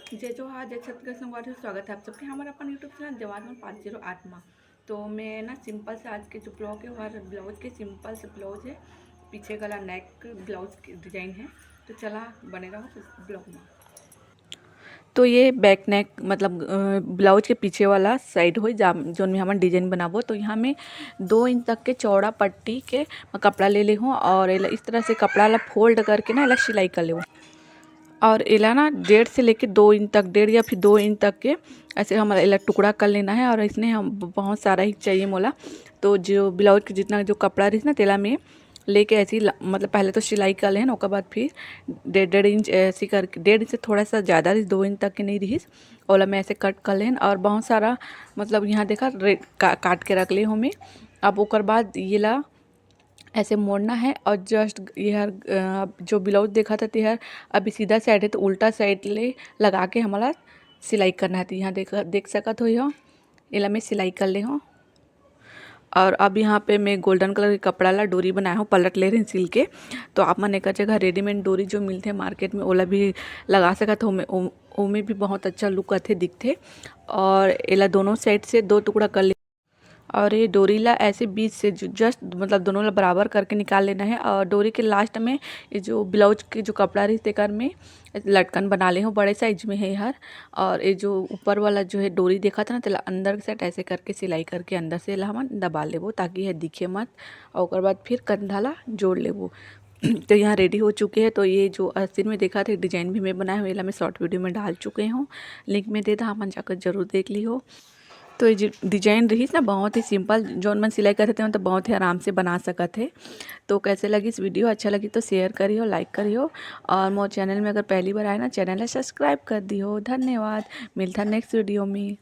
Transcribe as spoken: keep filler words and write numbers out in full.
जय जोहार, जय छत्तीसगढ़ संगवारी हो, स्वागत है आप सबके हमारे अपन YouTube चैनल जवान पाँच जीरो आठ मा। तो मैं ना सिंपल से आज के जो ब्लाउज है, हमारे ब्लाउज के सिंपल से ब्लाउज है, पीछे गला नेक ब्लाउज के डिजाइन है। तो चला बने रहो ब्लॉग में। तो ये बैक नेक मतलब ब्लाउज के पीछे वाला साइड हो, जोन में हमन डिजाइन बनाबो। तो यहाँ में दो इंच तक के चौड़ा पट्टी के कपड़ा ले ले हूँ और इस तरह से कपड़ा ला फोल्ड करके ना एला सिलाई कर ले। और एला ना डेढ़ से लेके दो इंच तक, डेढ़ या फिर दो इंच तक के ऐसे हमारा एला टुकड़ा कर लेना है। और इसने हम बहुत सारा ही चाहिए मोला। तो जो ब्लाउज के जितना जो कपड़ा रही ना, तेला में लेके ऐसे ही मतलब पहले तो सिलाई कर लेन, ओकर बाद फिर डेढ़ डेढ़ इंच ऐसे करके, डेढ़ इंच से थोड़ा सा ज़्यादा रही, दो इंच तक के नहीं रही, ओला मैं ऐसे कट कर लेन। और बहुत सारा मतलब यहाँ देखा का, काट के रख ले हूँ मैं। अब ओकर बाद ये ला ऐसे मोड़ना है और जस्ट ये हर जो ब्लाउज देखा था तेहर अभी सीधा साइड है, तो उल्टा साइड ले लगा के हमला सिलाई करना है। तो यहाँ देख देख सकत हो, एला मैं सिलाई कर ले हूँ। और अब यहाँ पे मैं गोल्डन कलर के कपड़ा ला डोरी बनाया हूँ, पलट ले रही सिल के। तो आप मन एक जगह रेडीमेड डोरी जो मिलते हैं मार्केट में, ओला भी लगा सकत हो, ओमे भी बहुत अच्छा लुक आते दिखते। और एला दोनों साइड से दो टुकड़ा कर ले। और ये डोरी ला ऐसे बीच से जस्ट मतलब दोनों ला बराबर करके निकाल लेना है। और डोरी के लास्ट में ये जो ब्लाउज के जो कपड़ा रही तेकर में लटकन बना ले हूँ, बड़े साइज में है हर। और ये जो ऊपर वाला जो है डोरी देखा था ना, तेला अंदर के साइड ऐसे करके सिलाई करके अंदर से ला हमन दबा लेबो ताकि यह दिखे मत। और ओकर बाद फिर कंधा ला जोड़ लेबो। तो यहाँ रेडी हो चुके हैं। तो ये जो आस्तीन में देखा थे डिजाइन भी मैं बनाए हूँ, एला मैं शॉर्ट वीडियो में डाल चुके हूँ, लिंक में दे दा, हमन जाकर जरूर देख लिहो। तो ये जो डिजाइन रहीस ना, बहुत ही सिंपल, जोन मन सिलाई करते हो तो बहुत ही आराम से बना सकत है। तो कैसे लगी इस वीडियो, अच्छा लगी तो शेयर करियो, लाइक करियो। और मोर चैनल में अगर पहली बार आए ना, चैनल ला सब्सक्राइब कर दियो। धन्यवाद, मिलता नेक्स्ट वीडियो में।